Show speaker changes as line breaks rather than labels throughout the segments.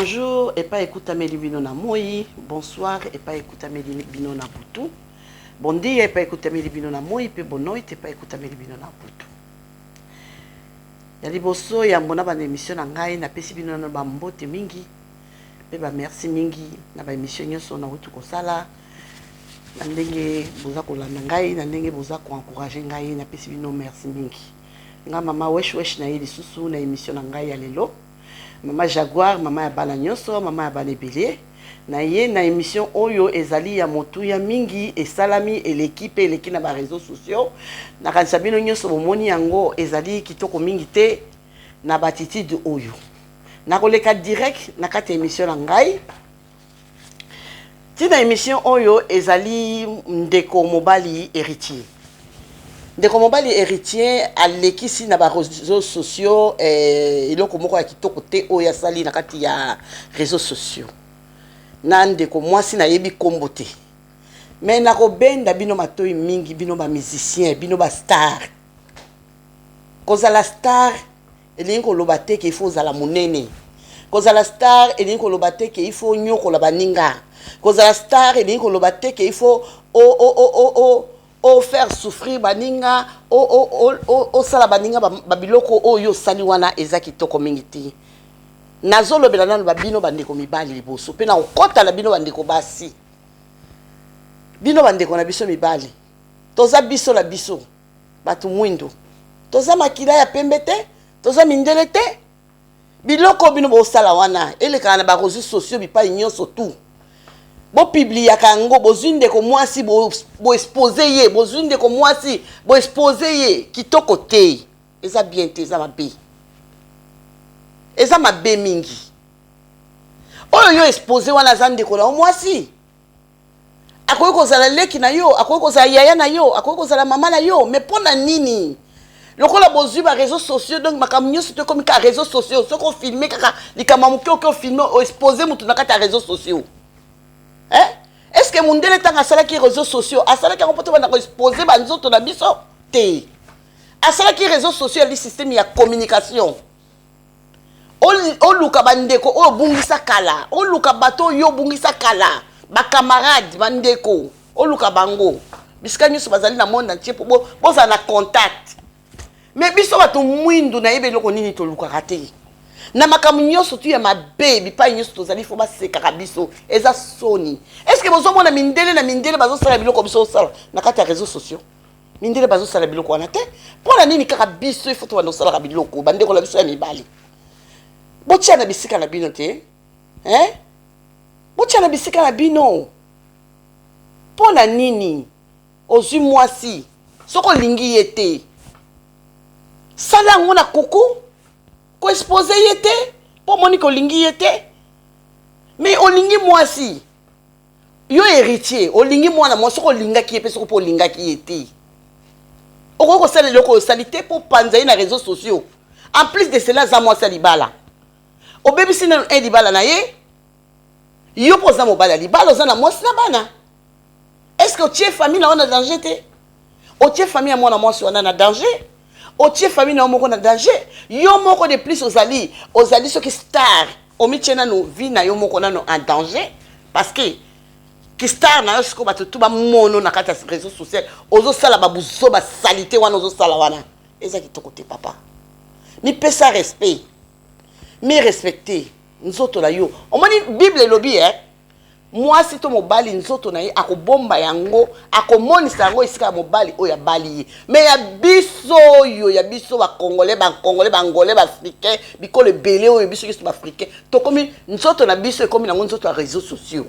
Bonjour epai ekutameli bino na moi, bonsoir epai ekutameli bino na butu, bon dia epai ekutameli bino na moi mpe bonoite epai ekutameli bino na butu. Ya liboso yambo na banda emission na ngai, napesi bino nano ba mbote mingi mpe ba merci mingi na ba emission nyonso nauti kosala, na ndenge boza kolanda ngai, na ndenge boza ko encourager ngai, napesi bino merci mingi. Nga mama wesh wesh na ye lisusu na emission na ngai ya lelo. Mama Jaguar, mama ya bana nyonso, mama ya bana ebele. Na ye na emission oyo ezali ya motuya mingi, esalami eleki pe eleki na ba reseaux sociaux. Nakanisa bino nyonso bomoni yango, ezali kitoko mingi te na ba attitude oyo. Nakoleka direct na kati ya emission na ngai. Tina emission oyo ezali ndeko mobali Heritier. Ndeko mobali Heritier alekisi na ba reseaux sociaux eh, eloko moko ya kitoko te oyo asali na kati ya reseaux sociaux. Na ndeko mwasi nayebi kombo te. Mais nakobenda bino matoyi mingi bino ba musiciens, bino ba stars. Kozala star elingi koloba te ke il faut ozala monene. Kozala star elingi koloba te ke il faut onyokola baninga. Kozala star elingi koloba te ke il faut o faire souffrir baninga, osala baninga ba biloko oyo osali wana eza kitoko mingi te. Nazolobela nanu ba bino bandeko mibali liboso pe nakokota na bino bandeko basi. Bino bandeko na biso mibali, toza biso na biso bato mwindu, toza makila ya pembe te, toza mindele te. Biloko bino bosala wana elekaka na ba réseaux sociaux bipai nyonso tout. Bopubliaka yango, bozwi ndeko mwasi bo expose ye, bozwi ndeko mwasi bo expose ye, kitoko te, eza bien te, eza mabe, eza mabe mingi. Oyo yo expose wana aza ndeko na yo mwasi, akoki kozala leki na yo, akoki kozala yaya na yo, akoki kozala mama na yo, mais mpo na nini lokola bozwi ba réseaux sociaux, donc makambo nyonso to ekomi kaka réseaux sociaux. Soki ofilme kaka likambo ya moke, oke ofilme, oexpose motu na kati ya réseaux sociaux, eh? Est ce que mundele ntango asalaki réseaux sociaux asalaki yango mpo tobanda koexpose banzoto na biso te? Asalaki réseaux sociaux yali système ya communication. Oluka bandeko oyo obungisa kala, oluka bato oyo obungisa kala, bacamarade, bandeko, oluka bango bisika nyonso bazali na monde entier mpo bozala na contact. Mais biso bato mwindu nayebi eloko nini tolukaka te na makambo nyonso tu ya mabe. Bipai nyonso tozali fo basekaka biso, eza soni. Est ce que bozomona mindele na mindele bazosala biloko biso osala na kati ya réseaux sociaux? Mindele bazosala biloko wana te. Mpo na nini kaka biso ifo tobanda kosalaka biloko? Bandeko na biso ya mibali, botia na bisika na bino te, eh? Botia na bisika na bino. Mpo na nini ozwi mwasi, soki olingi ye te, sala yango na kuku, koexpose ye te mpo omoni kolingi ye te. Mais olingi mwasi, yo Héritier, olingi mwana mwasi, soki olingaki ye mpe soki mpo olingaki ye te, okoki kosala eloko oyo osali te mpo panza ye na réseaux sociaux. En plus de cela, aza mwasi ya libala. Obebisi nano un libala na ye. Yo mpo oza mobali ya libala, oza na mwasi na bana, est ce que otie famille na yo na danger te? Otie famille ya mwana mwasi wana na danger, otie famille na yo moko na danger, yo moko. De plus ozali soki star, omitie nano vie na yo moko nano en danger, parce que ki star na yo sikoyo bato tu bamono na kati ya réseau social. Ozosala babuzo basalité wana ozosala wana, eza kitoko te. Papa, mipesa respect, mi respecte nzoto na yo. Omoni, Bible elobi, eh, mwasi to mobali, nzoto na ye akobomba yango, akomonisa yango esika ya mobali oyo abali ye. Mais ya biso oyo, ya biso bacongolais, bacongolais, bangolais, baafricain, bikolo ebele oyo, biso nyonso baafricain tokomi, nzoto na biso ekomi nango nzoto ya réseaux sociaux.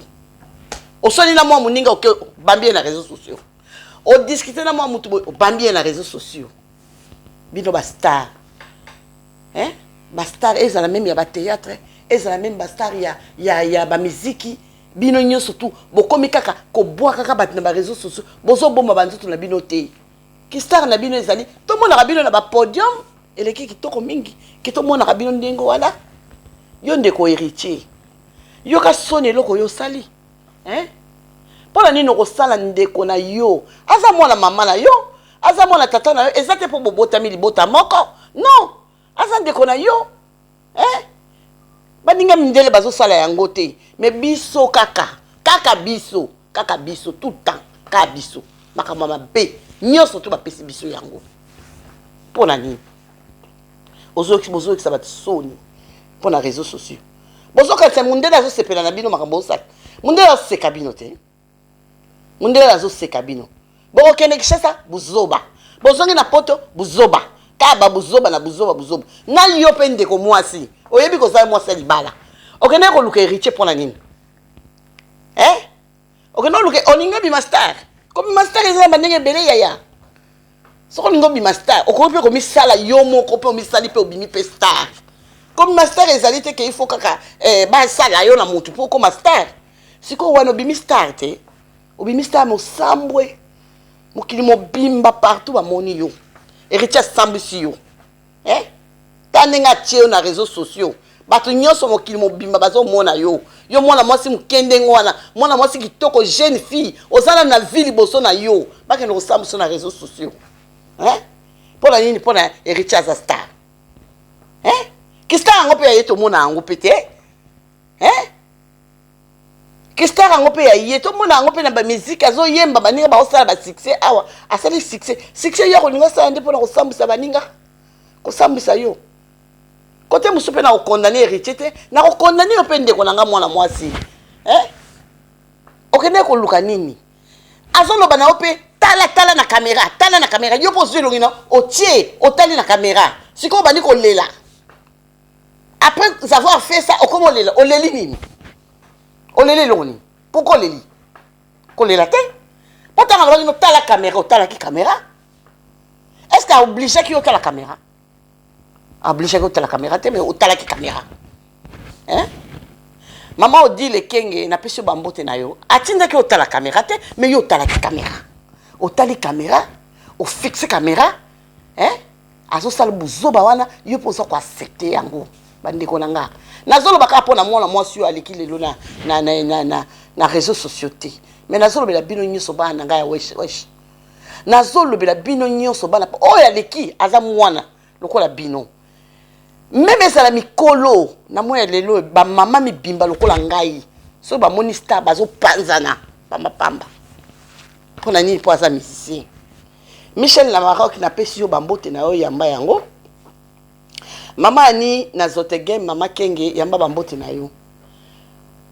Osali na mwa moninga, oke obambi ye na réseaux sociaux. Odiscute na mwa motu boye, obambi ye na réseaux sociaux. Bino bastar, hein? Bastar, ezala même ya bathéâtre, ezala même bastar ya bamiziki, bino nyonso tu bokomi kaka kobwakaka bato na baréseaux sociaux. Bozobomba banzoto na bino te. Kistar na bino ezali tomonaka bino na bapodium, eleki kitoko mingi ke tomonaka bino ndenge wana. Yo ndeko Héritier, yoka soni eloko oyo osali, hein? Mpo na nini okosala ndeko na yo? Aza mwana mama na yo, aza mwana tata na yo. Eza te mpo bobotami libota moko, non, aza ndeko na yo, eh? Baninga mindele bazosala yango te, mais biso kaka, kaka biso, kaka biso tout le temps, kaka biso. Makambo mabe nyonso to bapesi biso yango. Mpo na nini? Bozokisa bato soni mpo na réseaux sociaux. Bozokanisa mundele azosepela na bino makambo osala. Mundele azoseka bino te. Mundele azoseka bino. Bokokende Kinshasa, buzoba. Bozongi na Poto, buzoba. Kaka ba buzoba na buzoba, buzoba. Na yo mpe ndeko mwasi, oyebi kozala mwasi ya libala. Okende koluka héritier mpo na nini? Eh? Okende koluka, olingi obima star. Kobima star eza na bandenge ebele yaya. Soki olingi obima star, okoki mpe komisala yo moko mpe omisali mpe obimi mpe star. Kobima star ezali te ke il faut kaka basala yo na motu mpo okoma star. Sikoyo wana obimi star te, obimi star mosambwe, mokili mobimba partout bamoni yo. Héritier asambwisi yo. Eh? Ta ndenge atie yo na réseaux sociaux. Bato nyonso mokili mobimba bazomona yo. Yo mwana mwasi moke ndenge wana, mwana mwasi kitoko, jeune fille, oza na vie liboso na yo. Bakende kosambwisa na réseaux sociaux. Eh? Mpona nini? Mpona héritier aza star. Eh? Ki star yango mpe ya ye tomona yango mpe te. Eh? Ki star yango mpe ya ye tomona yango mpe na bamiziki azoyemba, baninga baosala basuccès awa, asali succès. Succès yo kolinga osala nde mpona kosambwisa baninga, kosambwisa yo. Kote mosusu mpe na kokondane héritier te, na kokondane yo mpe ndeko na nga mwana mwasi. Eh? Okende koluka nini? Azoloba na yo mpe tala, tala na caméra, tala na caméra. Yo mpo ozwi elongi na otie, otali na caméra. Sikoyo obandi kolela. Après avoir fait ça, okomi olela. Oleli nini? Oleli elongo nini? Pourquoi oleli? Kolela te. Po ntango alobaki no tala caméra, otalaki caméra. Est-ce que aobligeaki yo otala caméra? Aobligeaki otala caméra te, mais otalaki caméra. Hein? Mama Odile Kenge, napesi yo bambote na yo. Atindaki otala caméra te, mais yo otalaki caméra. Otali caméra, ofixe caméra, hein? Azosala buzoba wana, yo mpo oza koaccepte yango. Bandeko na nga, nazoloba kaka mpo na mwana mwasi oyo aleki lelo na réseaux sociaux te, mais nazolobela bino nyonso bana na ngai ya wesh wesh. Nazolobela bino nyonso bana oyo aleki aza mwana lokola bino, même ezala mikolo na mwa ya lelo, bamama mibimba lokola ngai, soki bamoni star bazopanzana pambapamba. Mpo na nini? Mpo aza musicien. Michel na Maroc, napesi yo bambote na yo, yamba yango. Mama Ani na Zotegem, mama Kenge, yamba bambote na yo.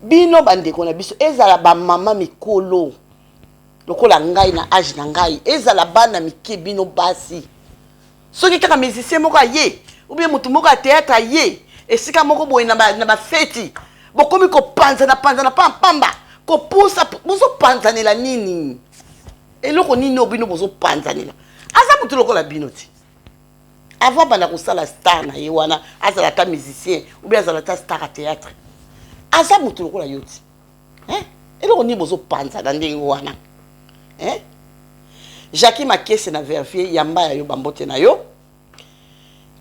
Bino bandeko na biso, ezala bamama mikolo lokola ngai na age na ngai, ezala bana mike, bino basi, soki kaka musicien moko aye ou bien motu moko ya théâtre aye esika moko boye na bafeti, bokomi kopanzana panzana pampamba, kopusa. Bozopanzanela nini? Eloko nini oyo bino bozopanzanela? Aza motu lokola bino ti. Avant banda kosala star na ye wana, azala ata musicien ou bien azala ata star ya théâtre, aza motu lokola yo ti. Hein? Eloko nini bozopanzana ndenge wana? Hein? Jackie Makese na Verviers, yamba ya yo bambote na yo.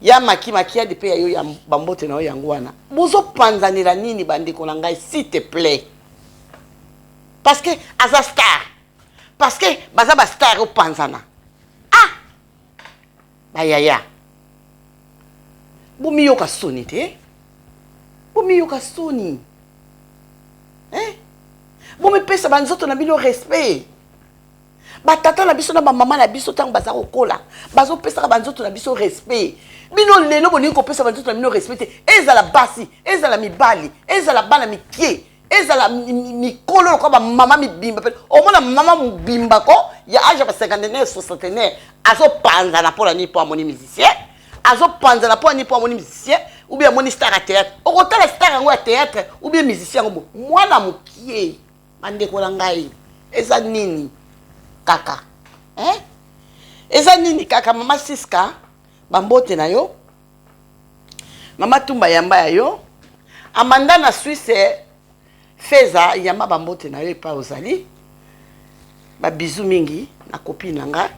Ya Maki Makiadi mpe ya yo ya bambote na yo yango wana. Bozopanzanela nini bandeko na ngai, s'il te plaît? Parce que aza star, parce que baza bastar, opanzana. Ah, bayaya, bomiyoka soni te, bomiyoka soni, eh? Bomipesa banzoto na bino respect. Batata na biso na bamama na biso, ntango baza kokola, bazopesaka banzoto na biso respect. Bino lelo bolingi kopesa banzoto na bino respect te. Ezala basi, ezala mibali, ezala bana mike, ezala mikolo lokola bamama mibimba mpe omona mama mobimba ko ya age ya ba cinquantenaire, soixantenaire, azopanzana. Mpo na nini? Mpo amoni musicien. Azopanzana mpo ani? Mpo amoni musicien ou bien amoni star ya théâtre. Okotala star yango ya théâtre ou bien musicien yango mwana mokie. Bandeko na ngai, eza nini kaka, eh? Eza nini kaka? Mama Siska, bambote na yo. Mama Tumba, yamba ya yo. Amanda na Suisse, Feza, yamba bambote na yo epai ozali. Babizu mingi na copine na nga.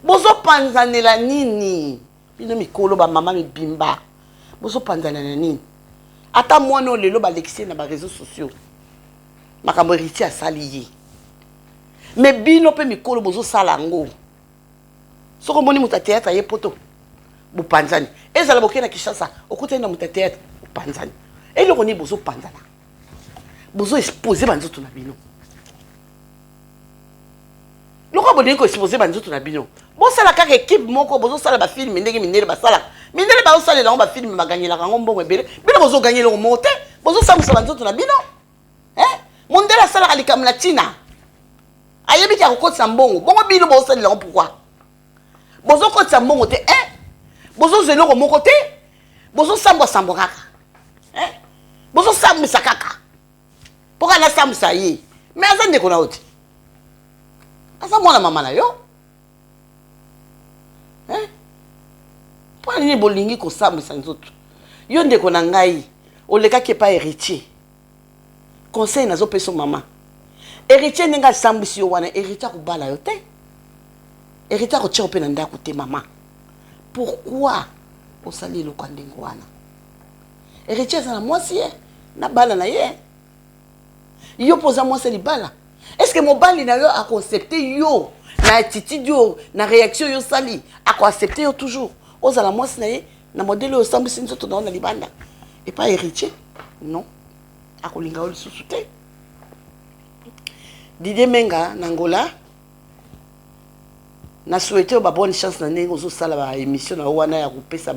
Bozopanzanela nini bino mikolo, bamama mibimba? Bozopanzanela nini? Ata mwana oyo lelo balekisi ye na baréseaux sociaux, makambo héritier asali ye, mais bino mpe mikolo bozosala yango. Soki omoni moto ya théâtre aye Poto, bopanzani. Ezala bokei na Kinshasa, okutani na moto ya théâtre, bopanzani. Eloko nini bozopanzana, bozoexpose banzoto na bino? Lokola bolingi koexpose banzoto na bino, bosala kaka ekipe moko, bozosala bafilme ndenge mindele basalaka. Mindele bazosalela yango bafilme, baganyelaka yango mbongo ebele. Bino bozoganye eloko moko te, bozosambwisa banzoto na bino. Eh? Mondele asalaka likambo na ntina, ayebi ke akokotisa mbongo. Bongo bino bozosalela yango pourquoi? Bozokotisa mbongo te, eh? Bozozwa eloko moko te, bozosambwasambwa kaka, eh? Bozosambwisa kaka mpo kaka nasambwisa ye. Me aza ndeko na yo te, aza mwana mama na yo, eh? Mpo na nini bolingi kosambwisa nzoto? Yo ndeko na ngai, olekaki epai Héritier. Conseil nazopesa mama, Héritier ndenge asambwisi yo wana, Héritier akobala yo te, Héritier akotia yo mpe na ndako te. Mama, pourquoi osali eloko ya ndenge wana? Héritier aza na mwasi ye na bana na ye, yo mpo oza mwasi ya libala. Est ce que mobali na yo akoaccepte yo na attitude yo, na réaction yo osali? Akoaccepte yo toujours ozala mwasi na ye na modele oyo osambwisi nzoto na yo na libanda epai Héritier? Non, akolinga yo lisusu te. Didier Menga na Angola, na souhaite yo babonne chance na ndenge ozosala baémission na yo wana ya kopesa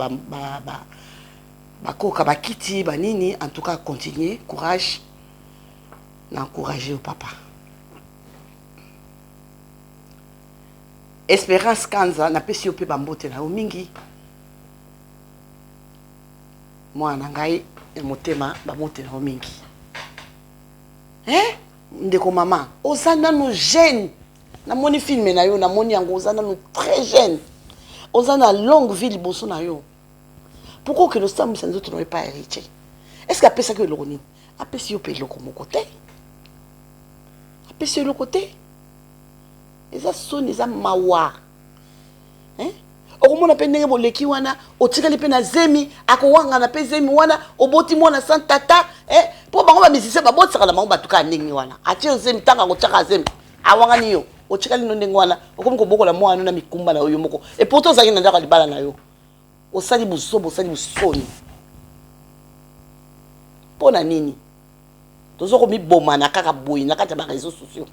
bakoka bakiti banini. En tout cas, continue, courage, na encourage yo papa. Espérance Kanza, napesi yo mpe bambote na yo mingi, mwana na ngai ya motema, bambote na yo mingi. Eh? Ndeko mama, oza nanu jeune. Namoni filme na yo, namoni yango, oza nanu très jeune, oza na longue vie liboso na yo. Pourquoi okende osambwisa nzoto na yo epai Héritier? Est ce que apesaki yo eloko nini? Apesi yo mpe eloko moko te, apesi yo eloko te. Eza soni, eza mawa, eh? Okomona mpe ndenge boleki wana, otikali mpe na zemi, akowangana mpe zemi wana, oboti mwana sans tata, eh? Mpo bango bamusicien babotisaka na bango bato kaka ndenge wana. Atie yo zemi, ntango akotiaka zemi, awangani yo, otikali no ndenge wana, okomi kobokola mwana na mikumba na yo yo moko. Et pourtant ozalaki na ndako ya libala na yo. Osali buzoba, osali busoni. Mpo na nini toza komibomana kaka boye na kati ya bareseau sociaux?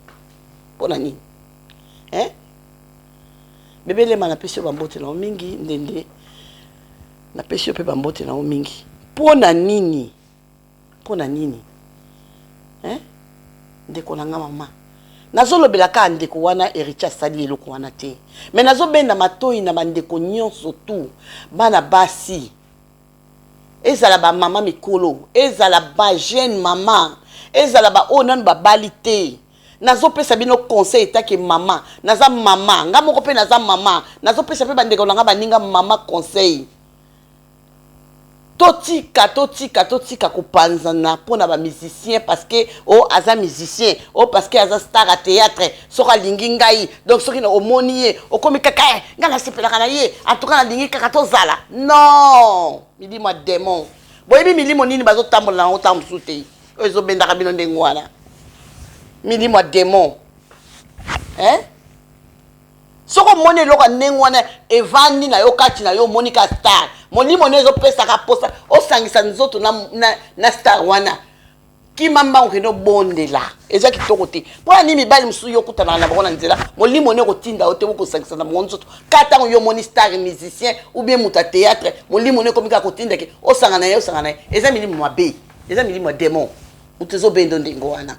Mpo na nini, eh? Bebe Lema, napesi yo bambote na yo mingi. Ndende, napesi yo mpe bambote na yo mingi. Mpo na nini? Mpo na nini, eh? Ndeko na nga mama, nazolobela kaka ndeko wana Héritier asali eloko wana te, me nazobenda matoi na bandeko nyonso tu, bana basi, ezala bamama mikolo, ezala bajeune mama, ezala baoyo nanu babali te. Nazopesa bino conseil etake mama. Naza mama, nga moko mpe naza mama, nazopesa mpe bandeko na nga, baninga mama conseil: totika, totika, totika kopanzana mpona bamusicien, parce que o oh, aza musicien, o oh, parce que aza star ya théâtre. Soki alingi ngai, donc soki omoni ye, okomi kaka eh, ngai nasepelaka na ye, en tout cas nalingi kaka tozala. Non, milimo ya démon, boyebi milimo nini bazotambola na yango ntango mosusu te, oyo ezobendaka bino ndenge wana, milimo ya démon, eh? Soki omoni eloko ya ndenge wana evandi na yo, kati na yo, omoni ka star, molimo no ezopesaka mposa osangisa nzoto na star wana, kima mbango, kende obondela. Eza kitoko te. Mpo na nini mibali mosusu yo okutanaka na bango na nzela, molimo no ekotinda yo te okosangisa na bango nzoto? Ka ntango yo omoni star musicien ou bien moto ya théâtre, molimo no ekomi kaka kotindake osanga na ye, osanga na ye. Eza milimo mabe, eza milimo ya démon moto ezobenda ndenge wana.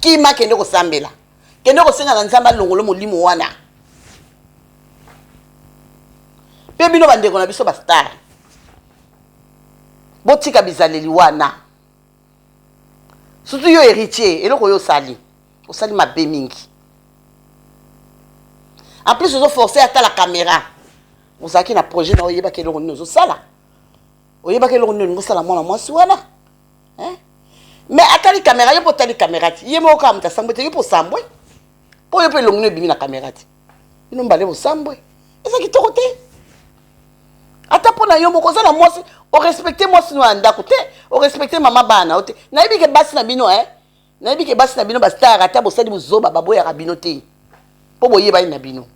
Kima, kende kosambela, kende kosenga na Nzambe alongolo molimo wana. Mpe bino bandeko na biso bastar, botika bizaleli wana, surtout yo Héritier. Eloko oyo osali, osali mabe mingi. En plus ozoforce ata la caméra. Ozalaki na projet na, oyebaki eloko nini ozosala, oyebaki eloko nini olingi osala mwana mwasi wana, eh? Mais atali caméra, yo mpo otali caméra ti ye moko kaka moto asambwe te, yo mpo osambwe, mpo yo mpe elongi no ebimi na caméra ti bino mbale bosambwe. Eza kitoko te, ata mpo na yo moko. Oza na mwasi, orespecte mwasi no ya ndako te, orespecte mama bana yo te. Nayebi ke basi na bino, eh? Nayebi ke basi na bino bastar, ata bosali bozoba, baboyaka bino te, mpo boyebani na bino.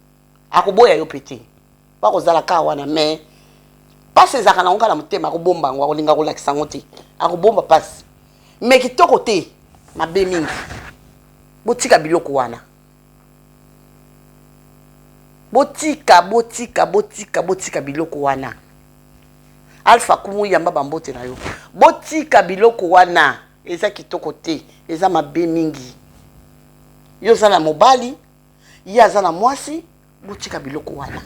Akoboya yo mpe te, bakozala kaka wana. Mais Pasi ezalaka nango kaka na motema, akobomba yango, akolinga kolakisa yango te, akobomba pasi. Mais kitoko te, mabe mingi. Botika biloko wana. Botika, botika, botika, botika biloko wana. Alpha Kumu yamba bambote na yo. Botika biloko wana, eza kitoko te, eza mabe mingi. Yo oza na mobali, ye aza na mwasi, botika biloko wana.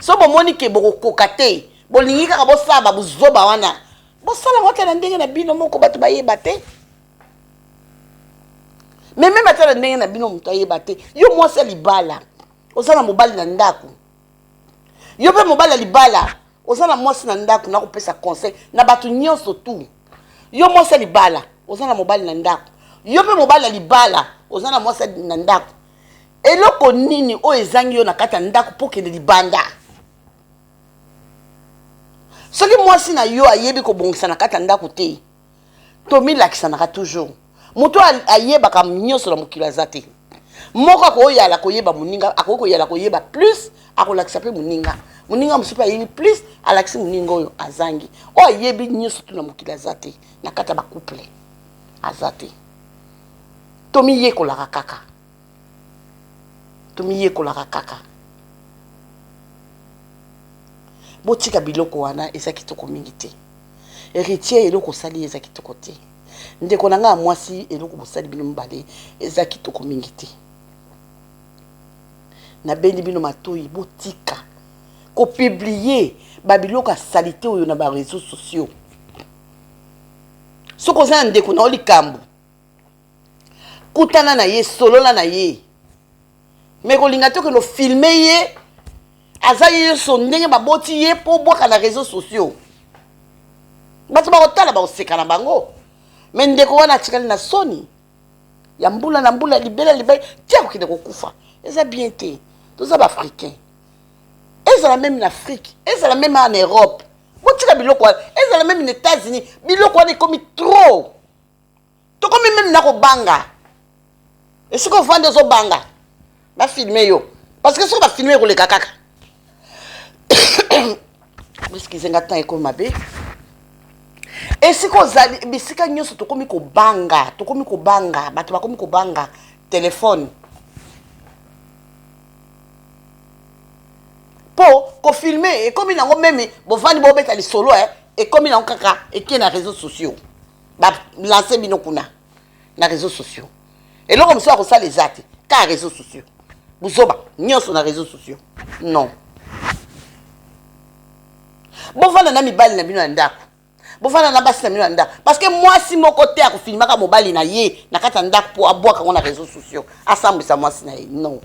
So bomoni ke bokokoka te, bolingi kaka bosala ba buzoba wana, bosala yango ata na ndenge na bino moko, bato bayeba te. Mais meme ata na ndenge na bino moto ayeba te. Yo mwasi ya libala, oza na mobali na ndako. Yo pe mobali ya libala, oza na mwasi na ndako, nakopesa conseil na bato nyonso tu. Yo mwasi ya libala, oza na mobali na ndako. Yo pe mobali ya libala, oza na mwasi na ndako. Eloko nini oyo ezangi yo na kati ya ndako mpo okende libanda? Soki mwasi na yo ayebi kobongisa na kati ya ndako te, tomilakisanaka toujours. Moto ayebaka nyonso na mokili aza te. Moko akoyala koyeba moninga, akoki koyala koyeba plus, akolakisa mpe moninga. Moninga mosusu mpe ayebi plus, alakisi moninga oyo azangi. Oyo ayebi nyonso tu na mokili aza te, na kati ya ba couple aza te. Tomiyekolaka kaka. Tomiyekolaka kaka. Botika biloko wana, eza kitoko mingi te. Héritier, eloko osali eza kitoko te. Ndeko na nga ya mwasi, eloko bosali bino mibale eza kitoko mingi te. Nabendi bino matoyi, botika kopublier ba biloko ya salite oyo na ba réseaux sociaux. Soki oza na ndeko na yo likambo, kutana na ye, solola na ye. Mais kolinga te okende ofilme ye, aza ye nyonso ndenge baboti ye mpo obwaka na réseaux sociaux. Bato bakotala, bakoseka na bango. Mais ndeko wana atikali na soni ya mbula na mbula, libela libela, ti akokende kokufa. Eza bien te. Toza ba africain, ezala même na Afrique, ezala même en Europe, botika biloko wana. Ezala même na États-Unis, biloko wana ekomi trop. Tokomi même na kobanga. Esika ovandi ozobanga bafilme yo, parce que soki bafilme ekoleka kaka. Excuse nga, temps ekomi mabe. Esika ozali, bisika nyonso tokomi kobanga, tokomi kobanga, bato bakomi kobanga telefone mpo kofilme ekomi nango. Même bovandi bobeta lisolo, ekomi nango kaka eke na réseaux sociaux, balance bino kuna na réseaux sociaux. Eloko mosusu akosala eza te, kaka réseaux sociaux, buzoba nyonso na réseaux sociaux. Non, bovanda na mibali na bino ya ndako, bovanda na basi na bino ya ndako, parce que mwasi moko te akofilmaka mobali na ye na kati ya ndako mpo abwaka yango na réseaux sociaux, asambwisa mwasi na ye. Non,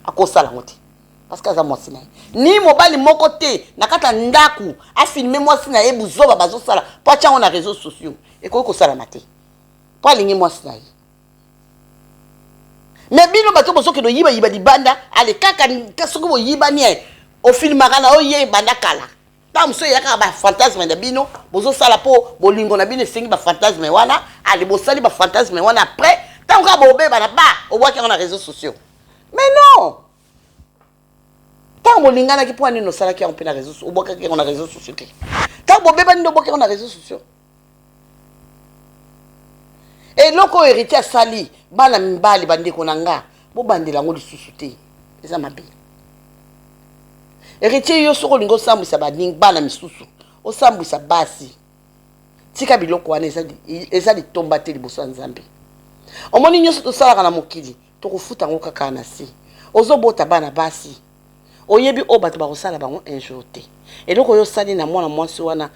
akosala yango te, parce que aza mwasi na ye. Ni mobali moko te na kati ya ndako afilme mwasi na ye buzoba bazosala mpo atya yango na réseaux sociaux. Ekoki kosalama te, mpo alingi mwasi na ye. Mais bino bato bozokende oyibayiba libanda, ale kaka soki boyibani, ye ofilmaka na yo ye banda kala. Ntango mosusu eya kaka bafantasme na bino bozosala, mpo bolingo na bino esengi bafantasme wana. Ale bosali bafantasme wana, après ntango kaka bobebana, ba obwaki yango na réseaux sociaux. Mais non, ntango bolinganaki, mpo nini osalaki yango mpe na réseau, obwakaki yango na réseaux sociaux te? Ntango bobebani nde obwaki yango na réseaux sociaux. Eloko oyo Héritier asali, bana mibali, bandeko na nga, bobandela yango lisusu te, eza mabe. Héritier, yo soki olingi osambwisa baningi, bana misusu, osambwisa basi, tika biloko wana, eza litomba te liboso ya Nzambe. Omoni, nyonso tosalaka na mokili, tokofuta yango kaka na se. Ozobota bana basi, oyebi oyo bato bakosala bango un jour te. Eloko oyo osali na mwana mwasi wana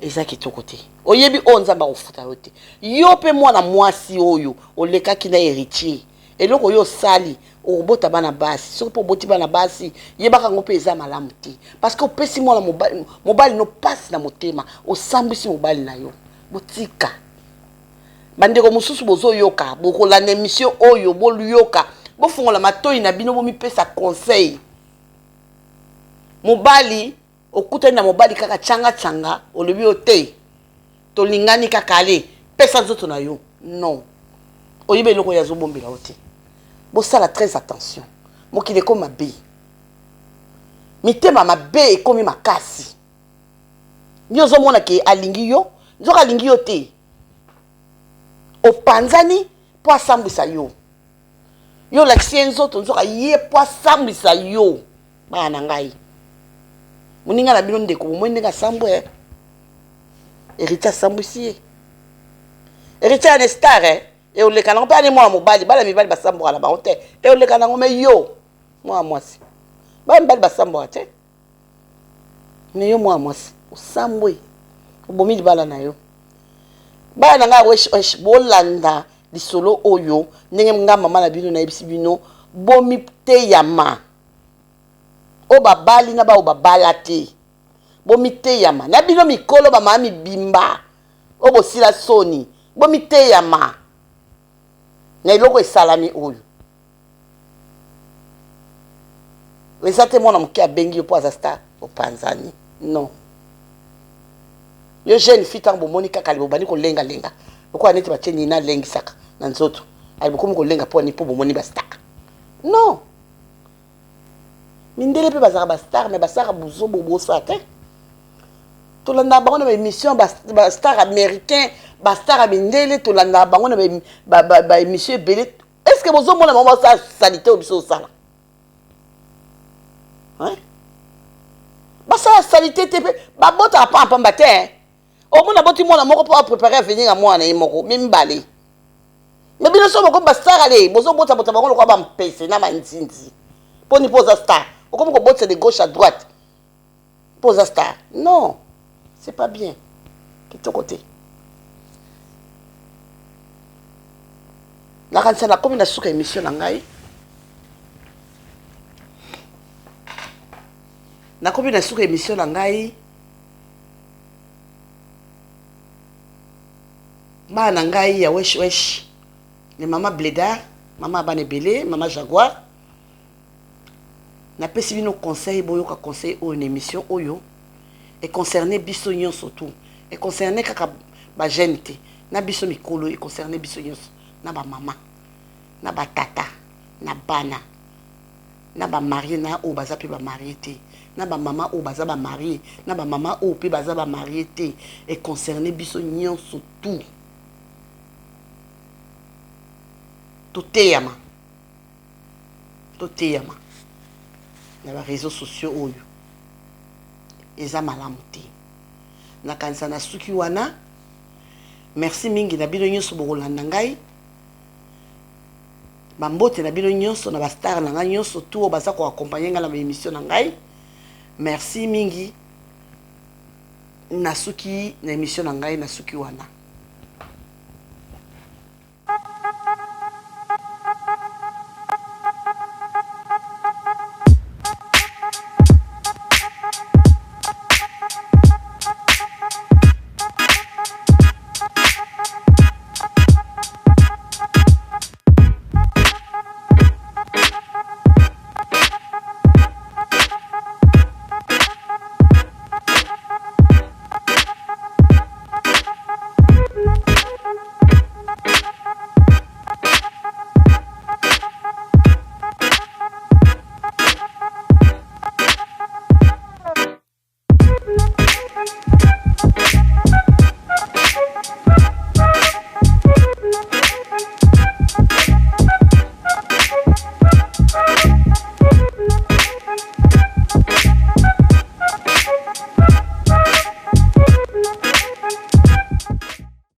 eza kitoko te. Oyebi oyo Nzambe akofuta yo te. Yo mpe mwana mwasi oyo olekaki na Héritier, eloko oyo osali, okobota bana basi. Soki mpo oboti bana basi, yebaka yango mpe eza malamu te, parce que opesi mwana mobali, mobali no pasi na motema, osambwisi mobali na yo. Botika. Bandeko mosusu bozoyoka, bokolanda émission oyo, boluyoka, bofungola matoi na bino, bomipesa conseil. Mobali, okutani na mobali kaka tianga-tianga, olobi yo te, tolingani kaka, ale pesa nzoto na yo. Non, oyebi eloko oyo azobombela yo te. Bosala très attention, mokili ekomi mabe, mitema mabe ekomi makasi. Nde ozomona ke alingi yo, nzoka alingi yo te. Opanzani mpo asambwisa yo. Yo olakisi ye nzoto, nzoka ye mpo asambwisa yo. Bana na ngai, moninga na bino ndeko, bomoni ndenge asambwe? Héritier asambwisi ye. Héritier ane star, eh? Eoleka nango mpe ane mwana mobali. Bana mibali basambwaka na bango te, eoleka nango. Me yo mwana mwasi, bana mibali basambwaka te, me yo mwana mwasi osambwe, obomi libala na yo. Bana na ngai, wesh wesh, bolanda lisolo oyo ndenge nga mama na bino nayebisi bino. Bomiteyama, oyo babali na baoyo babala te, bomiteyama na bino mikolo, bamama mibimba oyo bosila soni, bomiteyama na eloko esalami oyo. Eza te mwana moke abengi yo mpo aza star, opanzani. Non, yo jeune fille, ntango bomoni kaka bobandi kolengalenga lokola neti batie nini alengisaka na nzoto, ali bokomi kolenga mpo ani? Mpo bomoni bastar. Non, mindele mpe bazalaka bastar, mais basalaka buzobo bosala te. Tolandaka bango na baémission, bastar américain, bastar ya mindele, tolandaka bango na baémission ebele. Est ce que bozomona bango basala saleté oyo biso osala? Basala saleté te, mpe babotaka pampamba te. Omona boti mwana moko mpo aprépare avenir ya mwana ye moko, mi mibale. Me bino so bokomi bastar, ale bozobotabota bango lokola bampese na banzinzi. Mponi? Mpo oza star, okomi kobotisa de gauche à droite mpo oza star. Non, c'est pas bien, kitoko te. Nakanisa nakomi na suka émission na ngai. Nakomi na suka émission na ngai. Bana na ngai ya wesh wesh, le mama bledar, mama bana ebele, mama Jaguar, napesi bino conseil. Boyoka conseil oyo na émission oyo econcerne biso nyonso, tout econcerne kaka bajeune te, na biso mikolo, econcerne biso nyonso, na bamama, na batata, na bana, na bamarie, na oyo baza mpe bamarie te, na bamama oyo baza bamarie, na bamama oyo mpe baza bamarie te. Econcerne biso nyonso, tout. Toteyama, toteyama na baréseaux sociaux oyo eza malamu te. Nakanisa na suki wana. Merci mingi na bino nyonso bokolanda ngai. Bambote na bino nyonso, na bastar na ngai nyonso tu oyo baza koaccompagne ngai na baémission na ngai. Merci mingi. Nasuki na émission na ngai, nasuki wana.